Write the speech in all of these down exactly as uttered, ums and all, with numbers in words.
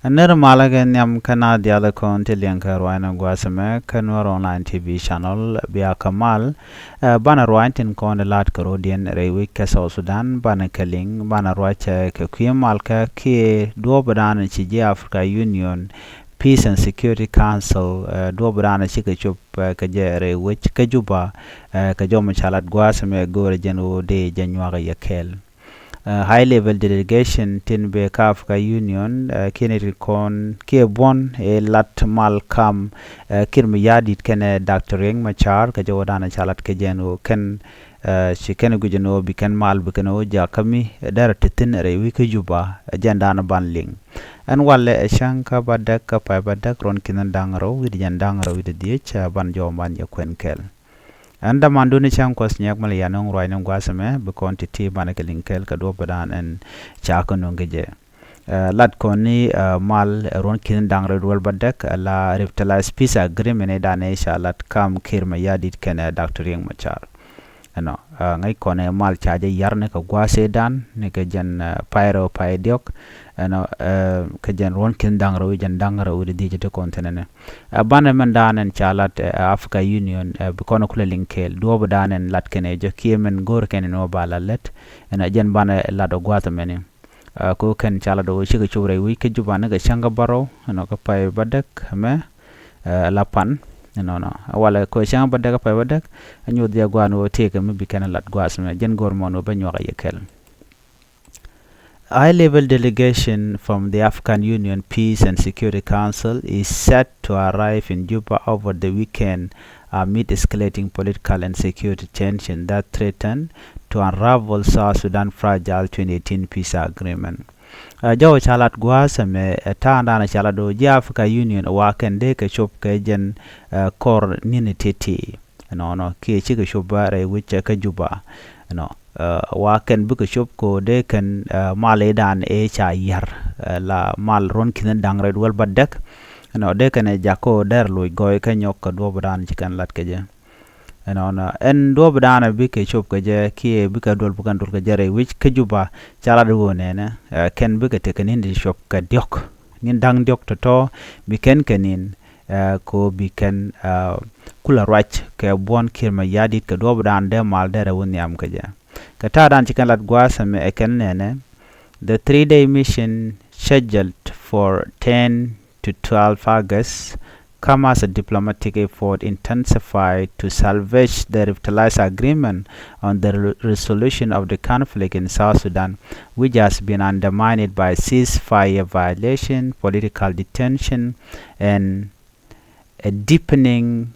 Nɛr malä kɛ nhiam kä na diaal kɔn ti liɛŋ kɛ ruaacni gua̱a̱th ɛmɛ kä Nuɛr Online T V channel. Bia kɛ mal, ɛ, banɛ ruaacni tin kɔn di la̱t kɛ rɔ̱diɛn rɛy wec kä South Sudan, banɛ kɛ liŋ, banɛ ruac, ɛ, kɛ kui̱ mal kä kiɛ duɔ̱ɔ̱p dan ci ji̱ Africa Union Peace and Security Council, ɛ, duɔ̱ɔ̱p dan cikɛ cop, ɛ, kɛ jɛ rɛy wec kä Juba, ɛ, kɛ jɔmɔ ca lat gua̱a̱th ɛmɛ go̱o̱rɛ jɛn ɣöö dee jɛ nyuak yɛ kɛɛl. Ɛ, high level delegation tin bɛ kä Africa Union, ɛ, kiɛn ri kɔn kiɛ buɔ̱n ɛ lat mal kam, ɛ, Kiir Mayardit kɛnɛ Doctor Riek Machar kɛ jɛ wä danɛ ca lat kɛ jɛn ɣöö kɛn, ɛ, ci kɛn guic ɛn ɣöö bi kɛn mal bi kɛn ɣöö jakä mi, ɛ, derɛ ti thi̱n rɛy wi̱i̱ kä Juba, ɛ, jɛn danɛ ban liŋ. Ɛn walɛ ɛ cäŋ kä bädäk kä pay bädäk ruɔ̱n ki̱n da̱ŋ rɛw wi̱cdɛ jiɛn da̱ŋ rɛw wi̱cdɛ dhieec, ɛ, ban jɔw ban jɛ kuɛn kɛɛl. Ɛn dämandun ni cäŋ kuɔth nyɛk mal yan nöŋ ruacni gua̱a̱th ɛmɛ bi kɔn ti̱ti̱ banɛ kɛ liŋ kɛɛl kɛ duɔ̱ɔ̱p dan ɛn ca kɛ nöŋ kɛ jɛ. Ɛ, lat kɔn ni, ɛ, mal, ɛ, ruɔ̱n ki̱n da̱ŋ rɛw duel bädäk, ɛ, la revitalized peace agreement ɛ dan ɛ ca lat kam Kiir Mayardit kɛnɛ, ɛ, Doctor Riek Machar. Ɛnɔ, ɛ, ŋäc kɔn ɛ mal ca jɛ yar ni kɛ gua̱a̱th ɛ dan ni kɛ jɛn, ɛ, pay rɛw pay diɔ̱k. Ɛnɔ, ɛ, kɛ jɛn ruɔ̱n ki̱n da̱ŋ rɛw wi̱cdɛ jiɛn da̱ŋ rɛw wi̱cdɛ dhieec ti kɔn thi̱n ɛnɛ. Ɛ, banɛ mɛn danɛ ca lat, ɛ, Africa Union, ɛ, bi kɔn kulɛ liŋ kɛɛl duɔ̱ɔ̱p danɛ lat kɛnɛ jɛ kiɛ mɛn go̱o̱r kɛnɛ ni wä ba la lät. Ɛnɔ jɛn banɛ lat ɔ gua̱a̱th ɛmɛni. Ɛ, ko kɛn ca lat ɔ cikɛ cop rɛy wec kä Juba ni kɛ cäŋ kä bärɔw, ɛnɔ, kä pay bädäk ɛmɛ, ɛ, la pan. Ɛnɔnɔ walɛ ko cäŋ bädäk kä pay bädäk. Ɛ nyuɔth jɛ gua̱a̱n wä tëëkɛ mi bi kɛn lat gua̱a̱th ɛmɛ jɛn go̱o̱r mɔn wä bä nyuak a yɛ kɛl. High-level delegation from the African Union Peace and Security Council is set to arrive in Juba over the weekend amid escalating political and security tension that threaten to unravel South Sudan fragile twenty eighteen peace agreement. Ɛ, jɔw ca lat gua̱a̱th ɛmɛ, ɛ, ta̱a̱ dan ca lat ɔ ji̱ Africa Union wa kɛn dee kɛ cop kɛ jɛn, ɛ, kɔr ni̱ni ti̱ti̱. Ɛnɔnɔ kiɛ cikɛ cop bä rɛy wec kä Juba. Ɛnɔ, ɛ, wa kɛn bikɛ cop ko dee kɛn, ɛ, mal i̱ dan ëë ca yar, ɛ, la mal ruɔ̱n ki̱n da̱ŋ rɛy duel bädäk. Ɛnɔ dee kɛn ɛ jak ko dɛr loc gɔɔy kä nyɔk kɛ duɔ̱ɔ̱p dan ci kɛn lat kɛ jɛ. Ɛnɔnɔ ɛn duɔ̱ɔ̱p dan bikɛ cop kɛ jɛ kiɛ bikɛ duel bikɛn duel kɛ jɛ rɛy wec kä Juba. Ca lat ɣöö nɛnɛ, ɛ, kɛn bikɛ tekɛ ni̱n ti cop kɛ diɔ̱k. Ni̱n da̱ŋ diɔ̱k tɔ̱tɔ̱ bi kɛn kɛ ni̱n, ɛ, ko bi kɛn, ɛ, kulɛ ruac kɛ buɔ̱n Kiir Mayardit kɛ duɔ̱ɔ̱p dan dee mal dee rɛw nhiam kɛ jɛ. Kɛ ta̱a̱ dan ci kɛn lat gua̱a̱th ɛmɛ ɛ kɛn nɛnɛ, the three-day mission scheduled for ten to twelve August come as a diplomatic effort intensified to salvage the revitalized agreement on the re-, resolution of the conflict in South Sudan, which has been undermined by ceasefire violation, political detention, and a deepening,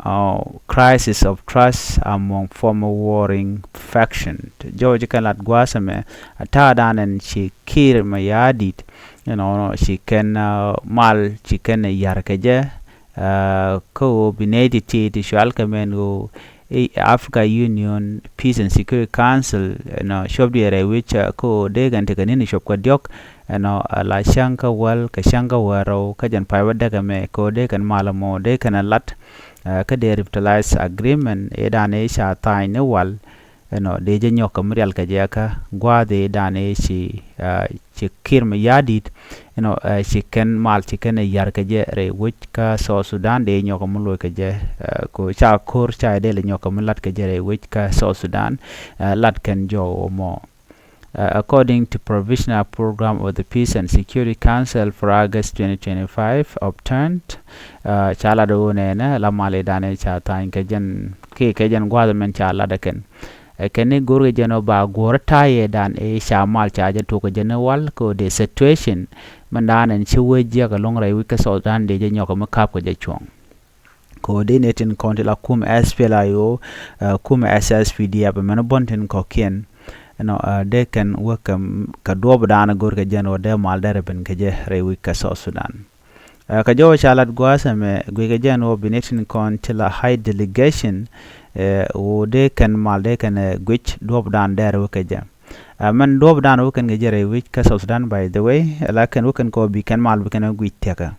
uh, crisis of trust among former warring faction. Jɔw ci kɛn lat gua̱a̱th ɛmɛ, a ta̱a̱ dan ɛn ci Kiir Mayardit, you know, ci kɛn, uh, mal ci kɛn yar kɛ jɛ, uh, kä ɣöö bi nɛy ti̱ti̱ ti cual kɛ mɛn ɣöö i̱ Africa Union Peace and Security Council, you know, cop diɛ rɛy wec, uh, kä ɣöö dee kɛn tekɛ ni̱n cop kɛ diɔ̱k, you know, uh, la cäŋ kä wäl kɛ cäŋ kä wäl rɛw kä jɛn pay bädäk ɛmɛ kä ɣöö dee kɛn mal ɛmɔ dee kɛn ɛ lat, uh, kä dee revitalize agreement i̱ dan i̱ ca tha̱a̱ny ni wal. Ɛnɔ dee jɛ nyɔk kɛ mi rial kɛ jɛ kä gua̱a̱th i̱ dan i̱ ci, uh, ci Kiir Mayardit. Ɛnɔ, uh, ci kɛn mal ci kɛn yar kɛ jɛ rɛy wec kä South Sudan dee nyɔk kɛ mi loc kɛ jɛ, uh, ko ca ko̱r ca dee lɛ nyɔk kɛ mi lat kɛ jɛ rɛy wec kä South Sudan, uh, lat kɛn jɔw mɔ. Uh, according to provisional program of the Peace and Security Council for August twenty twenty-five obtained, uh, ca lat ɣöö nɛnɛ la mal i̱ dan i̱ ca tha̱a̱ny kɛ jɛn kiɛ kɛ jɛn gua̱a̱th mɛn ca lat ɛ kɛn. Ɛ kɛn ni go̱rkɛ jɛn ɔ ba guɔ̱r ta̱a̱ yɛ dan ɛ ca mal ca jɛ tok kɛ jɛn ɛ wal kɛ ɔ dee situation. Mɛn dan ɛn ci wee jiɛk ɛlɔ̱ŋ rɛy wec kä South Sudan dee jɛ nyɔk ɛ mi ka̱p kɛ jɛ cuɔ̱ŋ. Kɛ ɔ dee ni tin kɔn ti la kum S P L A I O, ɛ, kum S S P D F mɛn buɔ̱n tin kɔ̱kiɛn. Ɛnɔ, ɛ, dee kɛn wä kɛ, kɛ duɔ̱ɔ̱p dan ɛ go̱rkɛ jɛn ɔ dee mal dee rɛ ben kɛ jɛ rɛy wec kä South Sudan. Ɛ, kɛ jɔw ca lat gua̱a̱th ɛmɛ guic kɛ jɛn ɣöö bi ni tin kɔn ti la high delegation, ɛ, ɣöö dee kɛn mal dee kɛn, ɛ, guic duɔ̱ɔ̱p dan dɛɛr wä kɛ jɛ. Ɛ, mɛn duɔ̱ɔ̱p dan wä kɛn kɛ jɛ rɛy wec kä South Sudan, by the way, ɛ, la kɛn wä kɛn kɔ bi kɛn mal bi kɛn wä guic thiakä.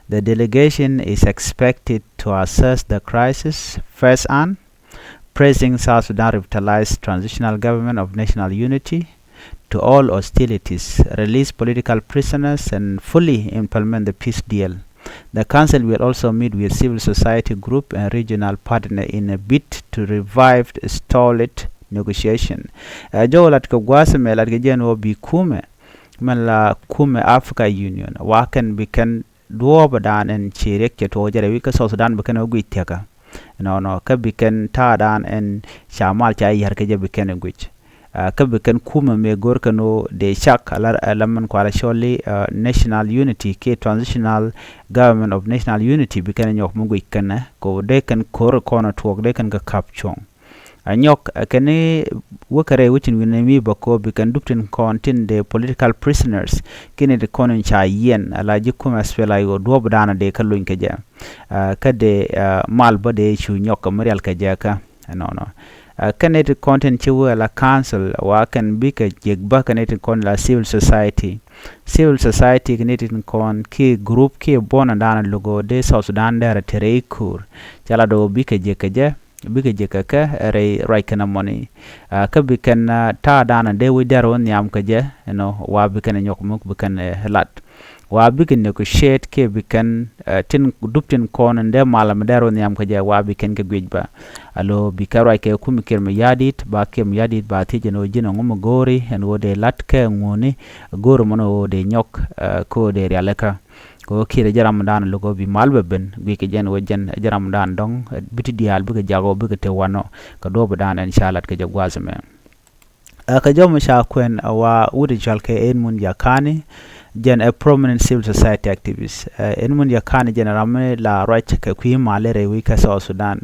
The delegation is expected to assess the crisis first hand, pressing South Sudan revitalized transitional government of national unity to all hostilities, release political prisoners, and fully implement the peace deal. The council will also meet with civil society group and regional partner in a bid to revive stalled negotiation. Ɛ jɔw lat kɛ gua̱a̱th mɛ lat kɛ jɛn wä bi kumɛ mɛn la kumɛ Africa Union wa kɛn bi kɛn duɔɔpdan ɛn ci riɛk cɛ tuɔɔk jɛ rɛy wi̱c kä South Sudan bi kɛn wä guic thiakä. Nɔnɔ kä bi kɛn ta̱a̱dan ɛn ca mal ca yär kɛ jɛ bi kɛn guic. Kä bi kɛn kumɛ mëë go̱r kɛn ɣöö dee cak ala, ala mɛn kualɛ cɔl i̱ national unity kiɛ transitional government of national unity bi kɛn nyɔk mi guic kɛn ɛ kɛ ɣöö dee kɛn ko̱r kɔn ɛ tuɔɔk dee kɛn kɛ ka̱p cuɔ̱ŋ. Ɛ nyɔk ɛ kɛn i̱ wä kɛ rɛy wä cin wi̱n ɛ mi bä ko̱ bi kɛn dup tin kɔn tin dee political prisoners kiɛ ni ti kɔn in ca yiɛn ala ji̱ kumɛ SPLA-IO duɔ̱ɔ̱pdan ɛ dee kä lony kɛ jɛ. Kä dee mal bä dee cu nyɔk kɛ mi rial kɛ jɛ kä. Ɛnɔnɔ. Kɛn nɛy ti kɔn tin ci wee la council wa kɛn bikɛ jiɛk bä kɛn nɛy ti kɔn la civil society. Civil society kɛn nɛy ti kɔn kiɛ group kiɛ buɔ̱n dan lo̱k ɣöö dee South Sudan dɛrɛ te rɛy ko̱r. Ca la do̱ bikɛ jiɛk kɛ jɛ bikɛ jiɛk kɛ kɛ rɛy ruac kɛn amɔni. Kä bi kɛn ta̱a̱ dan dee wi̱c dɛrɛ wä nhiam kɛ jɛ ɛnɔ wa bi kɛn nyɔk muk bi kɛn lat. Wa bikɛ negotiate kiɛ bi kɛn tin dup tin kɔn in dee mal mi dee rɔ nhiam kɛ jɛ wa bi kɛn kɛ guic bä. Alo bi kɛ ruac kɛ kumi Kiir Mayardit ba Kiir Mayardit ba thiec ɛn ɣöö ji̱n ɛŋu mi go̱o̱ri ɛn ɣöö dee la̱t kɛ ŋuuni go̱o̱ri mɔn ɣöö dee nyɔk kä ɣöö dee rialikä. Kɛ ɣöö Kiir ɛ jɛ ram dan lo̱k ɣöö bi mal bɛ ben guic kɛ jɛn ɣöö jɛn ɛ jɛ ram dan dɔ̱ŋ bi ti diaal bikɛ jak ɣöö bikɛ te wanɔ kɛ duɔ̱ɔ̱p dan ɛn ca lat kɛ jɛ gua̱a̱th ɛmɛ. Ɛ kɛ jɔm ca kuɛn ɛ wa wut ɛ cɔal kɛ Edmund Yakani, jɛn ɛ prominent civil society activist. Ɛ Edmund Yakani jɛn ɛ ram mi la ruac kɛ kui̱ mal rɛy wi̱c kä South Sudan.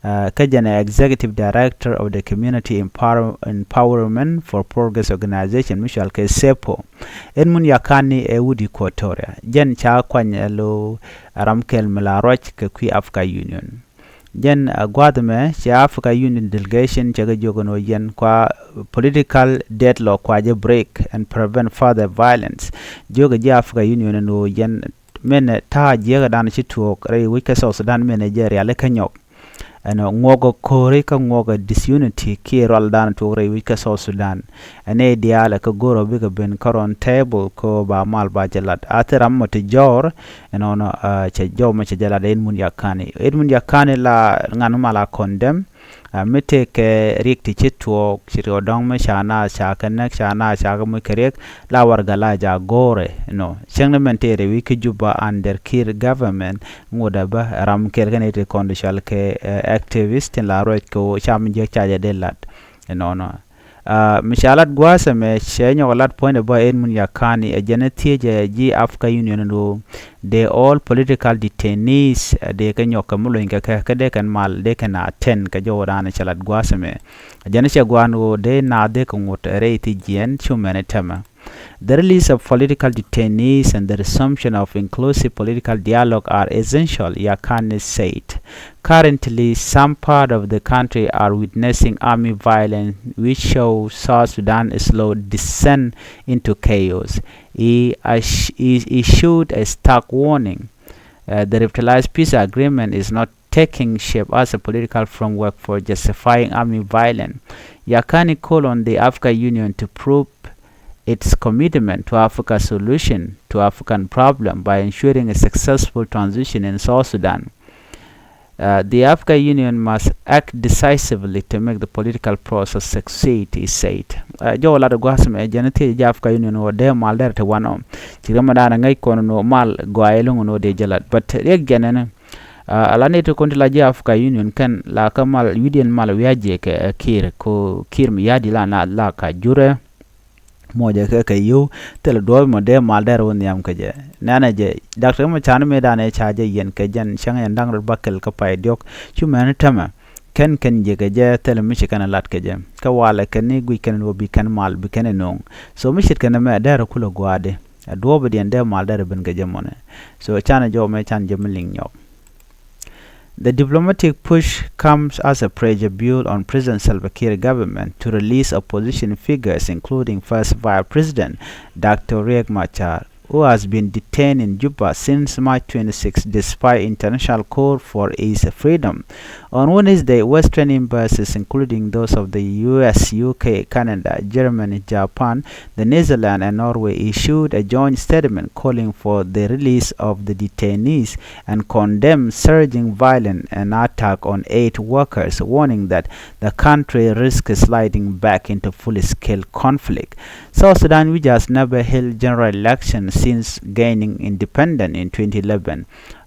Ɛ kä jɛn ɛ executive director of the Community Empower- Empowerment for Progress Organization mi cɔal kɛ CEPO. Edmund Yakani ɛ wut Equatoria. Jɛn ca kuany ɛ lo ɛ ram kɛl mi la ruac kɛ kui̱ Africa Union. Jɛn a gua̱a̱th ɛmɛ cɛ Africa Union delegation cɛ kɛ jiök ɛn ɣöö yɛn kua political deadlock kua jɛ break and prevent further violence. Jiök ɛ ji̱ Africa Union ɛn ɣöö yɛn min ɛ ta̱a̱ jiäkädan ci tuɔɔk rɛy wi̱c kä South Sudan min ɛ jɛ rialikä nyɔk. Ɛn ɣöö ŋuɔk ɛ ko̱ri kä ŋuɔk ɛ disunity kiɛ rualdan tuɔɔk rɛy wi̱c kä South Sudan. Ɛ nɛy diaal ɛ kä go̱r ɔ bikɛ ben kä round table kä ba mal ba jɛ lat a thil ram mɔ ti jɔɔr. Ɛnɔnɔ cɛ jɔw mɔ cɛ jɛ lat Edmund Yakani. Edmund Yakani la ŋan mal a condemn. Mi tëëkɛ riɛk ti ci tuɔɔk ci riɔdɔŋ mi ca naath ca kɛ näk ca naath ca kɛ muc kɛ riɛk la warɛgak la ja go̱o̱rɛ. Ɛnɔ cäŋ ni mɛn tëë rɛy wi̱c kä Juba under Kiir government. Ŋot ɛ bä ram kɛl kɛn i̱ ti kɔn di cɔal kɛ activist tin la ruac kɛ ɣöö cam jiäk ca jɛ dee lat. Ɛnɔnɔ. Mi ca lat gua̱a̱th ɛmɛ cɛ nyɔk lat puɔ̱nydɛ bä Edmund Yakani ɛ jɛn ɛ thiec ɛ ji̱ Africa Union ɛn ɣöö dee all political detainees ɛ dee kɛ nyɔk kɛ mi lony kɛ kɛ kä dee kɛn mal dee kɛn a tɛn kɛ jɔwdan cɛ lat gua̱a̱th ɛmɛ. Ɛ jɛn ɛ cɛ gua̱a̱n ɣöö dee naath dee kɛ ŋot ɛ rɛy thi jiɛɛn cu mɛn ɛ tɛmɛ. The release of political detainees and the resumption of inclusive political dialogue are essential, Yakani said. Currently, some part of the country are witnessing army violence, which shows South Sudan's slow descent into chaos. He issued a stark warning. The revitalized peace agreement is not taking shape as a political framework for justifying army violence. Yakani called on the African Union to prove its commitment to Africa's solution to African problem by ensuring a successful transition in South Sudan. Uh, the African Union must act decisively to make the political process succeed, he said. Jɔw lat gua̱a̱th mɛ jɛn thiec ji̱ African Union wä dee mal dɛr ti wanɔ. Ci ri mɛ da̱a̱n ŋäc kɔn nɔ mal gɔaa iluŋ nɔ dee jɛ lat. But riɛk jɛn ɛn a la ni ti kun ti la ji̱ Africa Union kɛn la kä mal wi̱diɛn mal wi̱a̱ jiɛ kɛ Kiir ko Kiir mi ya̱di la na la ka jurɛ. Mocɛ kɛ kɛ yio̱w thilɛ duɔ̱ɔ̱p mɔ dee mal dɛr wä nhiam kɛ jɛ. Nɛnɛ jɛ daktari mɔ can mi danɛ ca jɛ yɛn kɛ jɛn cäŋ yɛn da̱ŋ rot bakɛl kä pay diɔ̱k. Cu mɛn tämɛ kɛn kɛn jiɛ kɛ jɛ thilɛ mi ci kɛn lat kɛ jɛ. Kä walɛ kɛn ni guic kɛn wä bi kɛn mal bi kɛn no̱o̱ŋ. So mi ce̱tkɛ nɛmɛ dɛr kulɛ gua̱a̱di. Ɛ duɔ̱ɔ̱pidiɛn dee mal dɛr ben kɛ jɛ mɔnɛ. So canɛ jɔw mɛ can jɛ mi liŋ nyɔk. The diplomatic push comes as a pressure built on President Salva Kiir government to release opposition figures, including First Vice President Doctor Riek Machar, who has been detained in Juba since March twenty-six despite international call for his freedom. On Wednesday, Western embassies, including those of the U S, U K, Canada, Germany, Japan, the Netherlands, and Norway, issued a joint statement calling for the release of the detainees and condemned surging violence and attack on aid workers, warning that the country risks sliding back into full-scale conflict. South Sudan, which has never held general election since gaining independence in twenty eleven,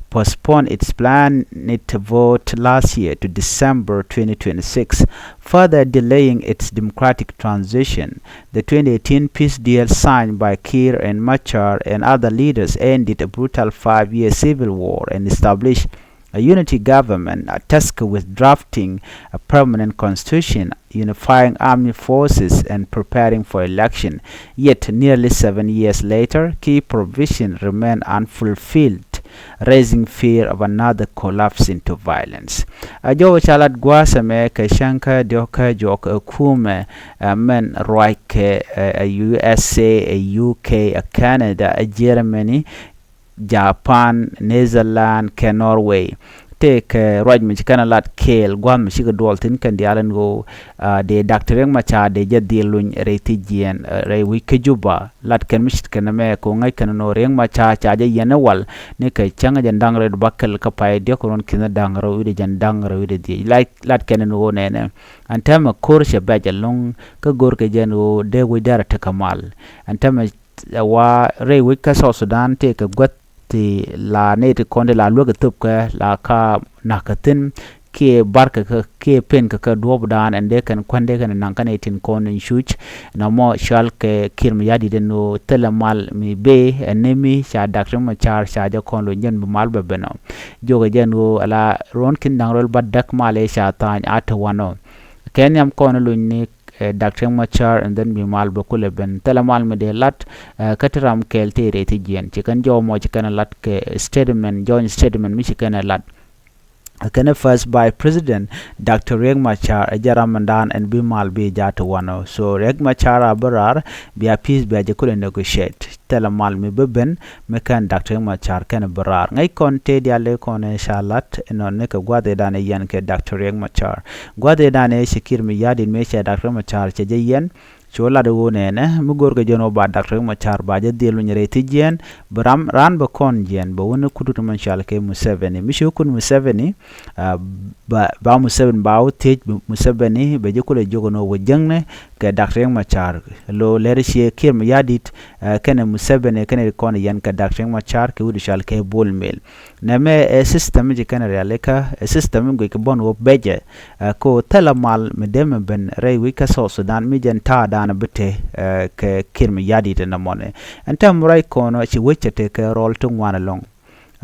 postponed its planned vote last year to December twenty twenty-six, further delaying its democratic transition. The twenty eighteen peace deal signed by Kiir and Machar and other leaders ended a brutal five-year civil war and established a unity government, a task with drafting a permanent constitution, unifying army forces, and preparing for election. Yet, nearly seven years later, key provisions remain unfulfilled, raising fear of another collapse into violence. A jɔw ca lat gua̱a̱th ɛmɛ kɛ cäŋ kä diɔ̱k kä juɔk ɛ kumɛ, ɛ mɛn ruac kɛ ɛ U S A, ɛ U K, ɛ Canada, ɛ Germany, Japan, Netherlands kɛ Norway. Tëëkɛ ruac mi ci kɛn ɛ lat kɛɛl gua̱a̱th mi cikɛ duɔl thi̱n kɛn diaal ɛn ɣöö dee Doctor Riek Machar dee jɛ dhil luny rɛy thi̱jiɛn rɛy wi̱c kä Juba. Lat kɛn mi ci kɛn ɛmɛ kɛ ɣöö ŋäc kɛn ɛn ɣöö Riek Machar ca jɛ yiɛn ɛ wal ni kɛ cäŋ jɛn da̱ŋ rɛw bäkɛl kä pay diɔ̱k kɛ ruɔ̱n ki̱n da̱ŋ rɛw wi̱cdɛ jɛn da̱ŋ rɛw wi̱cdɛ dhiec. Lat kɛn ɛn ɣöö nɛnɛ ɛn täämɛ ko̱r cɛ bɛc ɛlɔ̱ŋ kä go̱rkɛ jɛ ɛn ɣöö dee wec dɛrɛ tekɛ mal. Ɛn täämɛ ɛ wa rɛy wec kä South Sudan tëëkɛ guäth ti la nɛy ti kɔn ti la luäk ɛ thöpkɛ la ka na̱k kä thi̱n kiɛ barkɛ kä kiɛ pen kä kä duɔ̱ɔ̱pdan ɛn dee kɛn kuändɛ kɛn naŋ kä nɛy tin kɔn in cuc. Nɔmɔ cɔal kɛ Kiir Mayardit ɛn ɣöö thilɛ mal mi bëë ɛn ni mi ca Doctor Riek Machar ca jɛ kɔn luny jɛn bi mal bɛ ben ɔ. Jiökɛ jɛ ɛn ɣöö ala ruɔ̱n ki̱n da̱ŋ rɛw bädäk mal ëë ca tha̱a̱ny a te wanɔ. Kɛ nhiam kɔn luny ni Doctor Riek Machar and then bi mal bɛ kulɛ ben. Thilɛ mal mi dee lat kä ti ram kɛɛl tëë rɛy thi̱jiɛn ci kɛn jɔw mɔ ci kɛn ɛ lat kɛ statement, joint statement mi ci kɛn ɛ lat. Kɛn ɛ First Vice President Doctor Riek Machar ɛ jɛ ram ɛn dan ɛn bi mal bi jaat wanɔ. So Riek Machar a bi raar bia peace bia jɛ kulɛ negotiate. Thilɛ mal mi bi ben mi kɛn Doctor Riek Machar kɛn bi raar. Ŋäc kɔn tëë diaal ëë kɔn ëë ca lat inɔ nikɛ gua̱th ëëdan ëë yɛn kɛ Doctor Riek Machar. Gua̱th ëëdan ëë ci Kiir Mayardit mëë cɛ Doctor Riek Machar cɛ jɛ yɛn. Cu lat ɣöö nɛnɛ mi go̱rkɛ jɛn ɣöö ba Doctor Riek Machar ba jɛ dhil luny rɛy thi̱jiɛn. Bi ram raan bɛ kɔn jiɛn bɛ wun kutut mɛn cɔal kɛ Museveni mi ci kut Museveni. Ba Museveni ba wä thiec Museveni bɛ jɛ kulɛ jiök ɛn ɣöö wä jäŋnɛ kɛ Doctor Riek Machar. Lo lɛr ciɛ Kiir Mayardit kɛnɛ Museveni kɛnɛ kɔn yɛn kɛ Doctor Riek Machar kɛ wi̱cdɛ cɔal kɛ Bol Mel. Nɛmɛ ɛ system mi ci kɛn rialikä ɛ system mi guic kɛ bɔn wä bɛcɛ. Ɛ ko thilɛ mal mi dee mi ben rɛy wi̱c kä South Sudan mi jɛn ta̱a̱ da̱a̱n bi te kɛ Kiir Mayardit ɛn nɔmɔni. Ɛn tɛm ruac kɔn ci wecɛ te kɛ rɔl ti ŋuan ɛlɔ̱ŋ.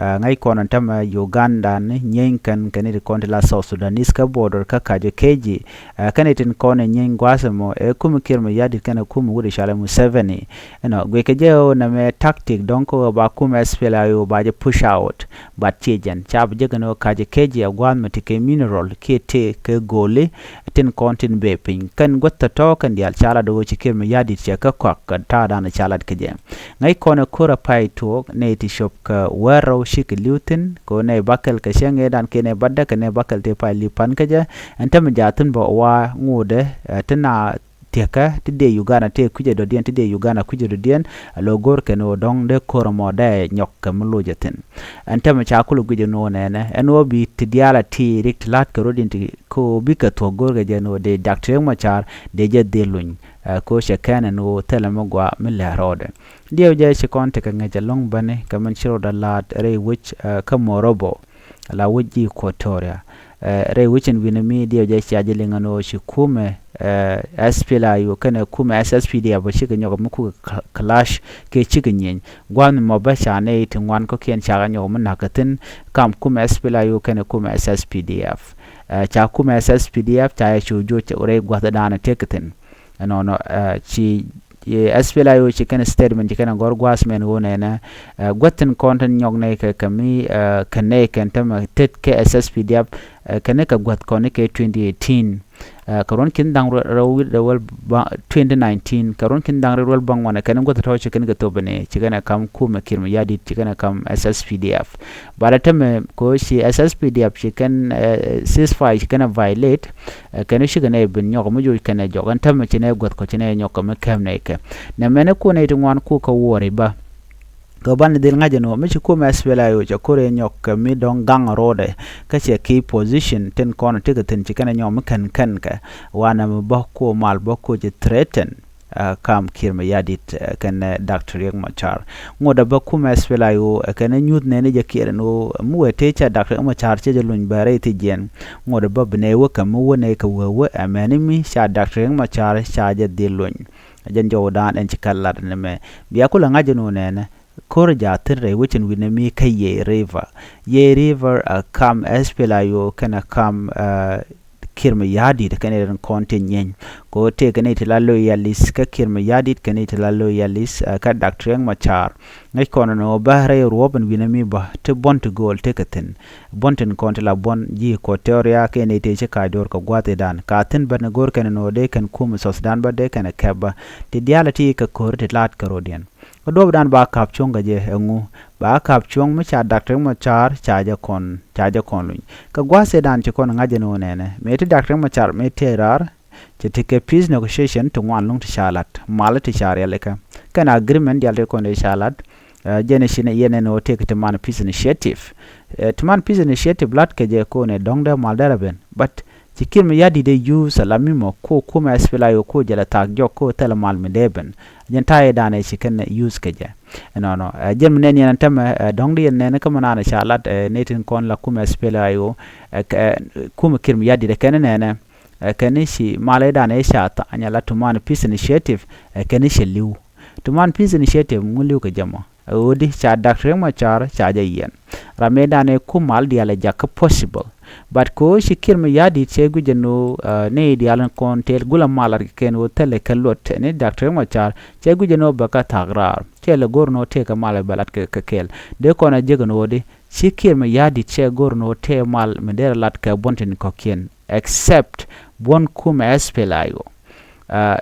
Ŋäc kɔn ɛn tämɛ Uganda ni nyieeny kɛn kɛn i̱ ti kɔn ti la South Sudanese kä border kä Kajo Keji. Kɛn i̱ tin kɔn i̱ nyieeny gua̱a̱th ɛmɔ ɛ kumi Kiir Mayardit kɛn ɛ kumi wut i̱ cɔal ɛ Museveni. Ɛnɔ guickɛ jɛ ɣöö nɛmɛ tactic dɔ̱ŋ kä ɣöö ba kumi S P L A I O ba jɛ push out. But ciɛ jɛn ca bi jek ɛn ɣöö Kajo Keji ɛ gua̱a̱th mi ti kɛ mineral kiɛ tëë kɛ go̱o̱li. Tin kɔn tin bee piny kɛn guäth tɔ̱tɔ̱ kɛn diaal ca lat ɣöö ci Kiir Mayardit cɛ kä kɔak kɛ ta̱a̱dan ca lat kɛ jɛ. Ŋäc kɔn ɛ ko̱r ɛ pay tuɔɔk nɛy ti cop kɛ wärɔw cikɛ li̱w thi̱n kɛ ɣöö nɛy bäkɛl kɛ cäŋ ëëdan kiɛ nɛy bädäk kɛ nɛy bäkɛl tëë pay li̱w pa̱n kä jɛ. Ɛn tämɛ jaathin bä wa ŋotdɛ ti na thiäkä ti dee Uganda tëë kui̱cɛ dɔ̱diɛn ti dee Uganda kui̱cɛ dɔ̱diɛn. Ɛ lo̱ go̱r kɛn ɣöö dɔ̱ŋ dee ko̱r ɛmɔ dee nyɔk kɛ mi loc ɛ thi̱n. Ɛn tämɛ ca kulɛ guic ɛn ɣöö nɛnɛ ɛn ɣöö bi ti diaal a ti rik ti la̱t kɛ rot in ti kɛ ɣöö bikɛ thuɔ̱k go̱rkɛ jɛ ɛn ɣöö dee Doctor Riek Machar dee jɛ dhil luny. Ɛ ko cɛ kɛn ɛn ɣöö thilɛ mi gɔaa mi lɛ̱r rɔɔdɛ. Diɛw jɛ ci kɔn tekɛ ŋäc ɛlɔ̱ŋ bäni kɛ min ci rɔɔdɛ la̱a̱t rɛy wec kä Morobo la wec ji̱ Equatoria. Rɛy wec in wi̱nɛ mi diɛw jɛ cia jɛ liŋ ɛn ɣöö ci kumɛ S P L A I O kɛnɛ kumɛ S S P D F bä cikɛ nyɔk mi kukɛ clash kɛ cikɛ nyieny. Gua̱a̱th mi mɔ bä ca nɛy ti ŋuan kɔ̱kiɛn cakɛ nyɔk mi na̱k kɛ thi̱n kam kumɛ S P L A I O kɛnɛ kumɛ S S P D F. Ca kumɛ S S P D F ca yɛ cu joc rɛy gua̱thdan tëk kɛ thi̱n. Ɛnɔnɔ ci S P L A I O ci kɛn statement ci kɛn gɔr gua̱a̱th mɛn ɣöö nɛnɛ guäth tin kɔn tin nyɔk nɛy kɛ kɛ mi kɛ nɛy kɛn tämɛ tet kɛ S S P D F kɛn kɛ guäth kɔn kɛ twenty eighteen. Kɛ ruɔ̱n ki̱n da̱ŋ rɛw wi̱cdɛ wäl baŋ twenty nineteen, kɛ ruɔ̱n ki̱n da̱ŋ rɛw wäl baŋ wanɛ kɛn guäth tɔ̱ ci kɛn kɛ thop ni, ci kɛn ɛ kam kumɛ Kiir Mayardit, ci kɛn ɛ kam S S P D F. Ba dɛ tämɛ ko ci S S P D F ci kɛn ceasefire ci kɛn ɛ violate. Kɛn ci kɛn ɛ ben nyɔk mi joc kɛn ɛ jɔk ɛn tämɛ ci nɛ guäth kɔ ci nɛ nyɔk kɛ mi kɛm nɛ kɛ. Nɛ mɛn ɛ kun ɛ ti ŋuan ku kɛ wuɔri ba. Kɛ ban dhil ŋa̱c ɛn ɣöö mi ci kumɛ S P L A I O cɛ kor ɛ nyɔk kɛ mi dɔ̱ŋ gaŋ rɔɔdɛ. Kä cɛ key position tin kɔn ti kɛ thi̱n ci kɛn ɛ nyɔk mi kɛn kɛn kɛ. Wanɛ mi bä ku mal bä ku ci threaten kam Kiir Mayardit kɛn Doctor Riek Machar. Ŋot ɛ bä kumɛ S P L A I O kɛn nyuth nɛni jɛ kiɛr ɛn ɣöö mi wee tëë ca Doctor Riek Machar cɛ jɛ luny bɛ rɛy thi jiɛn. Ŋot ɛ bä bi nɛ wä kɛ mi wä nɛ kɛ wee wä ɛ mɛni mi ca Doctor Riek Machar ca jɛ dhil luny. Jɛn jɔwdan ɛn ci kɛ lat ni mɛ. Bia kulɛ ŋa̱c ni wä nɛnɛ. Kor ja thin rɛy wecin wi̱n mi kä Yei River. Yei River a kam S P L A I O kɛn a kam Kiir Mayardit kɛn irin kɔn ti nyɛny. Ko tëë kɛn iti la loyalist kä Kiir Mayardit kɛn iti la loyalist kä Doctor Riek Machar. Ŋäc kɔn ni wä bä rɛy ruɔp ɛn wi̱n mi bä ti buɔn ti go̱o̱l ti kɛ thin. Buɔn tin kɔn ti la buɔn ji̱ Equatoria kɛn iti ci kac do̱r kɛ gua̱thidan ka thin bä ni go̱o̱r kɛn ni wä dee kɛn kum South Sudan bä dee kɛn kɛp bä. Ti diaal ti kɛ ko̱r ti laat kɛ rɔdiɛn. Kä duɔ̱pdan ba ka̱p cuɔ̱ŋ kɛ jɛ ɛŋu ba ka̱p cuɔ̱ŋ mi ca Doctor Riek Machar ca jɛ kɔn ca jɛ kɔn luny. Kɛ gua̱a̱th ëëdan ci kɔn ŋa̱c ɛn ɣöö nɛnɛ mëë ti Doctor Riek Machar mëë tëë raar. Cɛ ti kɛ peace negotiation ti ŋuan luŋ ti ca lat mal ti ca rialikä. Kɛn agreement diaal ti kɔn ti ca lat. Jɛn ci ni yɛn ɛn ɣöö tëëk ti man peace initiative. Ti man peace initiative lat kɛ jɛ ko̱n ɛ dɔ̱ŋ dee mal dee rɛ ben but ci Kiir Mayardit dee use ala mi mɔ ko kumɛ S P L A I O ko jɛlɛ thaak jɔk ko thɛlɛ mal mi dee ben. Jɛn ta̱yɛ danɛ ci kɛn use kɛ jɛ. Ɛnɔnɔ jɛn mi nɛn yɛn ɛn tämɛ dɔ̱ŋ di yɛn nɛn kä mi naan ca lat ni tin kɔn la kumɛ S P L A I O. Kumɛ Kiir Mayardit kɛn nɛnɛ kɛn ci mal ɛ danɛ ca tha̱a̱ny ala tuman peace initiative. Kɛn ci li̱w tuman peace initiative ŋu li̱w kɛ jɛ mɔ. Ɛ ɣöödi ca Doctor Riek Machar ca jɛ yiɛn. Ram mëë danɛ kum mal diaal ɛ jakä possible. But kɛ ɣöö ci Kiir Mayardit cɛ guic ɛn ɣöö nɛy diaal in kɔn tëël gulɛ mal lat kɛ kɛn ɣöö thilɛ kɛ luɔt ɛn i̱ Doctor Riek Machar cɛ guic ɛn ɣöö bɛ kä thaak raar. Cɛ lɛ go̱r ɛn ɣöö tëëkɛ mal bɛ lat kɛ kɛ kɛɛl. Dee kɔn ɛ jek ɛn ɣöödi ci Kiir Mayardit cɛ go̱r ɛn ɣöö tëë mal mi dee rɛ lat kɛ buɔ̱n tin kɔ̱kiɛn. Except buɔ̱n kumɛ S P L A I O.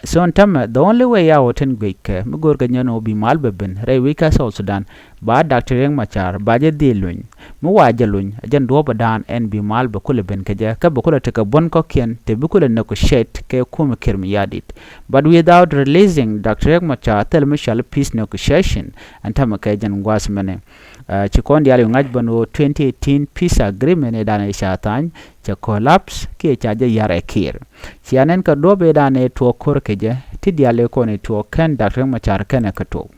So ɛn tämɛ the only way out tin guickɛ mi go̱o̱rkɛ nyɛn ɣöö bi mal bɛ ben rɛy wi̱c kä South Sudan. Ba Doctor Riek Machar ba jɛ dhil luny. Mi wa jɛ luny a jɛn duɔ̱ɔ̱pädan ɛn bi mal bɛ kulɛ ben kɛ jɛ kä bɛ kulɛ tekɛ buɔ̱n kɔ̱kiɛn te bi kulɛ negotiate kɛ kumɛ Kiir Mayardit. But without releasing Doctor Riek Machar thil mi cɔal peace negotiation. Ɛn tämɛ kɛ jɛn gua̱a̱th mɛnɛ. Ci kɔn diaal yu ŋa̱c bän ɣöö twenty eighteen peace agreement ëëdan ëë ca tha̱a̱ny cɛ collapse kiɛ ca jɛ yar ɛ Kiir. Cia nɛn kɛ duɔ̱p ëëdan ëë tuɔɔk ko̱r kɛ jɛ ti diaal ëë kɔn ëë tuɔɔk kɛn Doctor Riek Machar kɛnɛ kɛ tuɔɔk.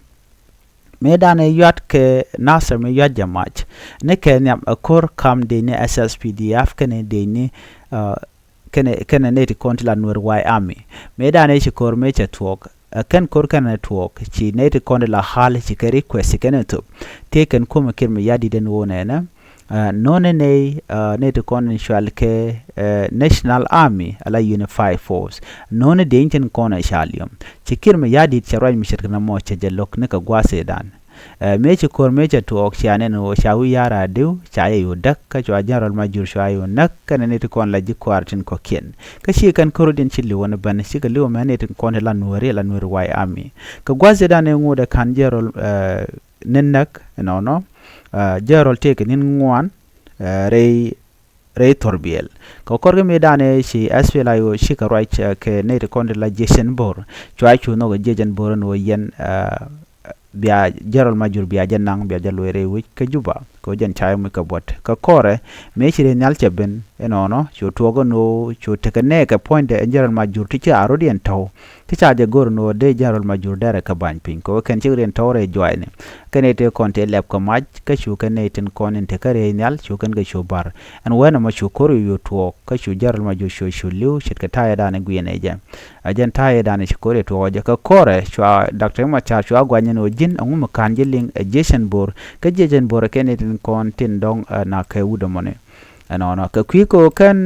Mëëdan ëë yuat kɛ Nasir mi yuat jɛ mac ni kɛ nhiam ɛ ko̱r kam dee ni S S P D F kɛnɛ dee ni kɛnɛ kɛnɛ nɛy ti kɔn ti la Nuer White Army. Mëëdan ëë ci ko̱r mëë cɛ tuɔɔk ɛ kɛn ko̱r kɛnɛ tuɔɔk ci nɛy ti kɔn ti la hal ci kɛ request ci kɛnɛ thop. Tëë kɛn kumɛ Kiir Mayardit ɛn ɣöö nɛnɛ nöönɛ nɛy nɛy ti kɔn in cual kɛ National Army ala Unified Force. Nöönɛ dee in tin kɔn ɛ ca liɔm ci Kiir Mayardit cɛ ruac mi ce̱tkɛ nɔmɔ cɛ jɛ lo̱k ni kɛ gua̱a̱th ëëdan. Mëë ci ko̱r mëë cɛ tuɔɔk cia nɛn ɣöö ca wi̱i̱ ya̱r a diw ca yɛ yo̱o̱ däk kä cua General Major cua yo̱o̱ näk kɛnɛ ni ti kɔn la ji̱ kuaar tin kɔ̱kiɛn. Kä ci kɛn ko̱r diɛn ci li̱w ɛn ben cikɛ li̱w mɛn ni ti kɔn ti la Nuääri la Nuääri White Army. Kɛ gua̱th ëëdan ëë ŋot ɛ ka̱n General ni näk ɛnɔnɔ. General tëëkɛ ni̱n ŋuan rɛy rɛy thor biɛl. Kɛ kɔr kä mëëdan ëë ci S P L A I O cikɛ ruac kɛ nɛy ti kɔn ti la jiɛc ɛn bo̱r. Cua cu nhɔk ɛ jiɛc ɛn bo̱r ɛn ɣöö yɛn bia General Major bia jɛ naŋ bia jɛ luɔc rɛy wec kä Juba. Kɛ ɣöö jɛn ca yɛ muc kɛ buɔ̱t kɛ kɔrɛ mëë ci rɛy nhial cɛ ben ɛnɔnɔ cu tuɔɔk ɛn ɣöö cu tekɛ nɛɛkɛ puɔ̱nydɛ ɛn General Major ti ci a rɔ̱diɛn tɔ̱w. Ti ca jɛ go̱r ɛn ɣöö dee General Major dɛrɛ kɛ ba̱ny piny kɛ ɣöö kɛn cik riɛn tɔ̱w rɛy juaacni. Kɛn ɛ tëë kɔn tëë lɛp kɛ mac kä cu kɛn nɛy tin kɔn in tekä rɛy nhial cu kɛn kɛ cu ba̱r. Ɛn wee nɔmɔ cu ko̱r yo̱o̱ tuɔɔk kä cu General Major cu cu li̱w ce̱tkɛ ta̱yɛ danɛ guiɛn ɛ jɛ. Ɛ jɛn ta̱yɛ danɛ ci ko̱r yo̱o̱ tuɔɔk ɛ jɛ kɛ kɔrɛ cua Doctor Riek Machar cua guany ɛn ɣöö ji̱n ɛŋu mi ka̱n ji̱ liŋ ɛ jiecɛn bo̱r kä jiecɛn bo̱r ɛ kɛn nɛy tin kɔn tin dɔ̱ŋ ɛ na̱k kɛ wut ɛmɔni. Ɛnɔnɔ kɛ kui̱ kɛ ɣöö kɛn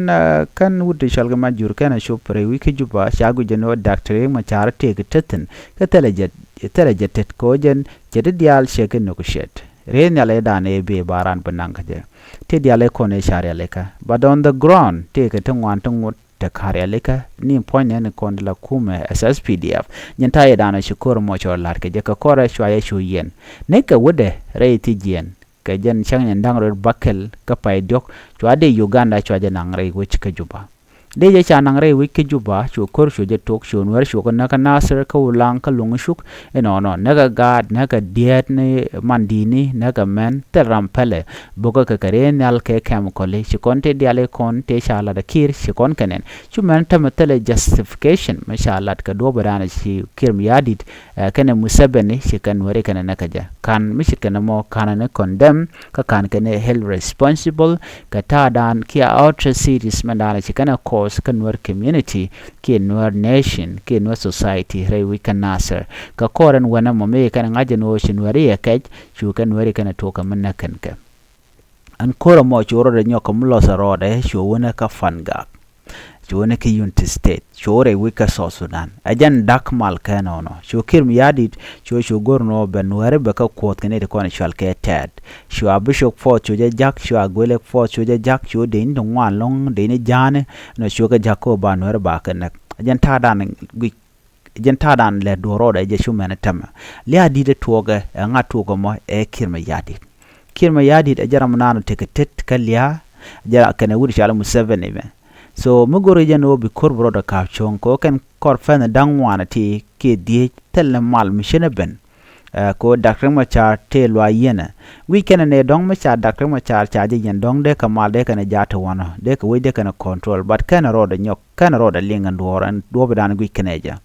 kɛn wut ti cɔal kɛ Majur kɛn a cop rɛy wi̱c kä Juba ca guic ɛn ɣöö Doctor Riek Machar tëëk tethin kä thilɛ jɛ thilɛ jɛ tet kɛ ɣöö jɛn cɛ ti diaal cɛ kɛ negotiate. Rɛy nhial ëëdan ëë bëë ba raan bi naŋ kä jɛ ti diaal ëë kɔn ëë ca rialikä but on the ground tëëkɛ ti ŋuan ti ŋot. Te karialikä ni puɔ̱ny nɛn kɔn la kumɛ S S P D F. Nyin ta̱yɛ danɔ ci ko̱r mɔ cɔ la̱r kɛ jɛ kɛ kɔrɛ cua yɛ cu yɛn. Ni kɛ wädɛ rɛy thiec yɛn. Kɛ jɛn cäŋ nyin da̱ŋ rɛw bäkɛl kä pay diɔ̱k cua dee Uganda cua jɛ naŋ rɛy wec kä Juba. Dee jɛ ca naŋ rɛy wec kä Juba cu ko̱r cu jɛ tok cu Nuɛr cu kɛ näk kä Nasir kä Ulaŋ kä Luŋ Cuk. Inɔnɔ näkɛ gaat näkɛ diɛɛt ni man di̱i̱ni näkɛ mɛn thil ram pɛlɛ. Bokä kɛ kɛ rɛy nhial kɛ kɛm kɔli ci kɔn tëë diali kɔn tëë ca lat a kiir ci kɔn kɛnɛn. Cu mɛn tämɛ thilɛ justification mi ca lat kɛ duɔ̱p raan ci Kiir Mayardit, eh, kɛnɛ Museveni ci kɛn Nuɛri kɛnɛ nɛ kɛ jɛ. Kan mi ci kɛnɛ mɔ kanɛ ni condemn kä kan kɛnɛ held responsible kɛ ta̱a̱ daan kiɛ outer cities mɛn daan ci kɛnɛ cause kä Nuɛr community kiɛ Nuɛr nation kiɛ Nuɛr society rɛy wi̱c kä Nasir. Kɛ kɔr ɛn wɛnɛ mɔ mi kɛnɛ ŋa̱c ɛn ɣöö ci Nuɛri yɛ kɛc cu kɛn Nuɛri kɛnɛ tuɔk kɛ mi näk kɛn kɛ. Ɛn ko̱r ɛmɔ cu rɔɔdɛ nyɔk kɛ mi lɔth ɛ rɔɔdɛ cu wunɛ kä Fangak. Cu wunɛ kä Unity State. Cu rɛy wi̱c kä South Sudan. Ɛ jɛn da̱k mal kɛ nɔnɔ. Cu Kiir Mayardit cu cu go̱r nɔ bɛ Nuɛri bɛ kä kuɔth kɛ ni ti kɔn cual kɛ tɛɛt. Cu a Bishop Force cu jɛ jak, cu a Gwelek Force cu jɛ jak, cu dee ni ti ŋuan lɔŋ dee ni ja̱a̱ni. Nɔ cu kɛ jak kä ba Nuɛri ba kɛ näk. Ɛ jɛn ta̱a̱ dan guic jɛn ta̱a̱dan lɛ duɔ̱ɔ̱r rɔɔdɛ jɛ cu mɛn tämɛ. Lia̱a̱ di̱t ɛ tuɔɔkɛ ɛ ŋa̱t tuɔɔkɛ mɔ ɛ Kiir Mayardit. Kiir Mayardit ɛ jɛ ram naan tekɛ tet kä lia̱a̱ jɛ kɛnɛ wut cɔal Museveni mɛ. So mi go̱r jɛn ɣöö bi ko̱r bi rɔɔdɛ ka̱a̱p cuɔ̱ŋ kɛ ɣöö kɛn kɔr pɛn da̱ŋ ŋuan ti kiɛ dhieec thil ni mal mi cin ɛ ben. Ɛ, ko Dak Riek Machar tëë luaac yiënɛ. Wi̱c kɛnɛ nɛ dɔ̱ŋ mi ca Dak Riek Machar ca jɛ yɛn dɔ̱ŋ dee kɛ mal dee kɛnɛ jaat ti wanɔ dee kɛ wec dee kɛnɛ control, but kɛnɛ rɔɔdɛ nyɔk kɛnɛ rɔɔdɛ liŋ ɛn duɔ̱ɔ̱r ɛn duɔ̱ɔ̱p dan guic kɛnɛ jɛ.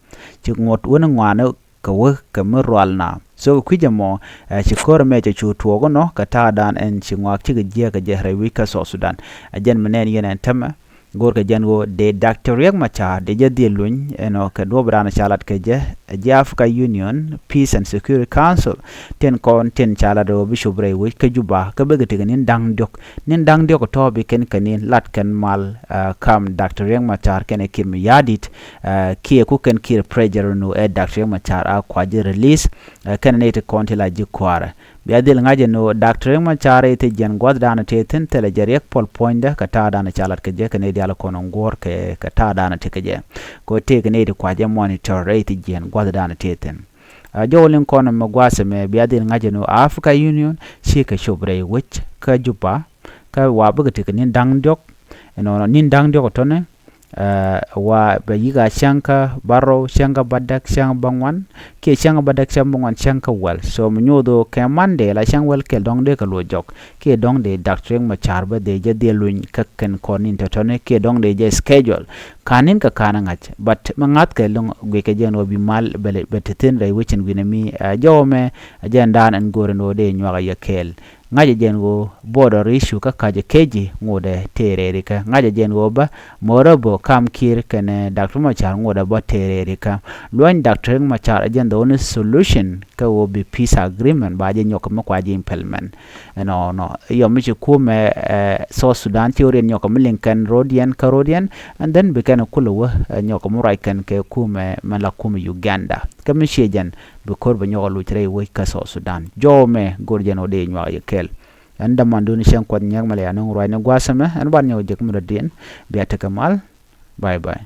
Ci ŋuɔ̱t wun ŋuani kɛ wä kɛ mi rual na. So kɛ kui̱c ɛmɔ, ɛ, ci ko̱r ɛmɛ cɛ cu tuɔɔk inɔ kɛ ta̱a̱ dan ɛn ci ŋɔak cikɛ jiɛk kɛ jɛ rɛy wi̱c kä South Sudan. Ɛ jɛn mi nɛn yɛn ɛn tämɛ. Go̱rkɛ jɛn ɣöö dee Doctor Riek Machar dee jɛ dhil luny ɛnɔ kɛ duɔ̱p raan ca lat kɛ jɛ, ɛ jɛ Africa Union Peace and Security Council. Tin kɔn tin ca lat ɣöö bi cop rɛy wec kä Juba kä bikɛ tekɛ ni̱n da̱ŋ diɔ̱k. Ni̱n da̱ŋ diɔ̱k tɔ̱ bi kɛn kɛ ni̱n lat kɛn mal, ɛ, kam Doctor Riek Machar kɛnɛ Kiir Mayardit, ɛ, kiɛ ku kɛn Kiir pressure nu ɛ Doctor Riek Machar a kuac ji̱ release, ɛ, kɛnɛ ni ti kɔn ti la ji̱ kua̱rɛ. Bia dhil ŋa̱c ɛn ɣöö Doctor Riek Machar i̱ ti jiɛn gua̱thdan tëë thi̱n thilɛ jɛ riɛk puɔl puɔ̱nydä kɛ ta̱a̱dan ca lat kɛ jɛ kɛ nɛy diaal kɔn in guɔ̱ɔ̱r kɛ kɛ ta̱a̱dan ti kɛ jɛ. Kɛ ɣöö tëëkɛ nɛy ti kua̱c ɛ monitor i̱ ti jiɛn gua̱thdan tëë thi̱n. A jɔw liŋ kɔn ɛmɛ gua̱a̱th ɛmɛ bia dhil ŋa̱c ɛn ɣöö Africa Union cikɛ cop rɛy wec kä Juba kä wa bikɛ tekɛ ni̱n da̱ŋ diɔ̱k. Ɛnɔnɔ ni̱n da̱ŋ diɔ̱k ɛ tɔ̱nɛ, ɛ, wa bɛ yi̱k a cäŋ kä bärɔw, cäŋ kä bädäk, cäŋ bäŋuan kiɛ cäŋ bädäk, cäŋ bäŋuan, cäŋ kä wäl. So mi nyoth ɣöö kɛ Monday la cäŋ wäl kɛl dɔ̱ŋ dee kɛ luɔc jɔk kiɛ dɔ̱ŋ dee Doctor Riek Machar bä dee jɛ dhil luny kä kɛn kɔn ni̱n tɔ̱tɔ̱ni kiɛ dɔ̱ŋ dee jɛ schedule. Ka̱n ni̱n kɛ ka̱n ɛ ŋa̱c, but mi ŋa̱thkɛ lo̱ŋ guickɛ jɛ ɛn ɣöö bi mal bɛ te thi̱n rɛy wecin wi̱nɛ mi, ɛ, jɔwä mɛ, ɛ, jɛn daan ɛn go̱o̱r ɛn ɣöö dee nyuak ɛ yɛ kɛɛl. Ŋa̱cɛ jɛn ɣöö border issue kä ka̱cä keci ŋotdɛ tëë rɛɛrikä. Ŋa̱cɛ jɛn ɣöö bä mɔrä bä kam Kiir kɛnɛ Doctor Machar ŋotdɛ bä tëë rɛɛrikä. Luɔ̱ny Doctor Riek Machar ɛ jɛn the only solution kä ɣöö bi peace agreement ba jɛ nyɔk mi kua jɛ implement. Ɛnɔnɔ yɔm mi ci kumɛ, ɛ, South Sudan ci ɣöö riɛn nyɔk mi liŋ kɛn ro̱diɛn kä ro̱diɛn, and then bi kɛn kulɛ wä, ɛ, nyɔk mi ruac kɛn kɛ kumɛ mɛ la kumɛ Uganda. Kä mi ciɛ jɛn bi ko̱r bɛ nyɔk a luc rɛy wec kä South Sudan. Jɔw mɛ go̱r jɛn wä dee nyuak yɛ kɛl. Ɛn dämandun cäŋ kuɔth nyɛk mɛ lɛ ya nöŋ ruacni gua̱a̱th ɛmɛ ɛn ban nyɔk jek mi dɔ̱diɛn. Bia tekɛ mal. Bye bye.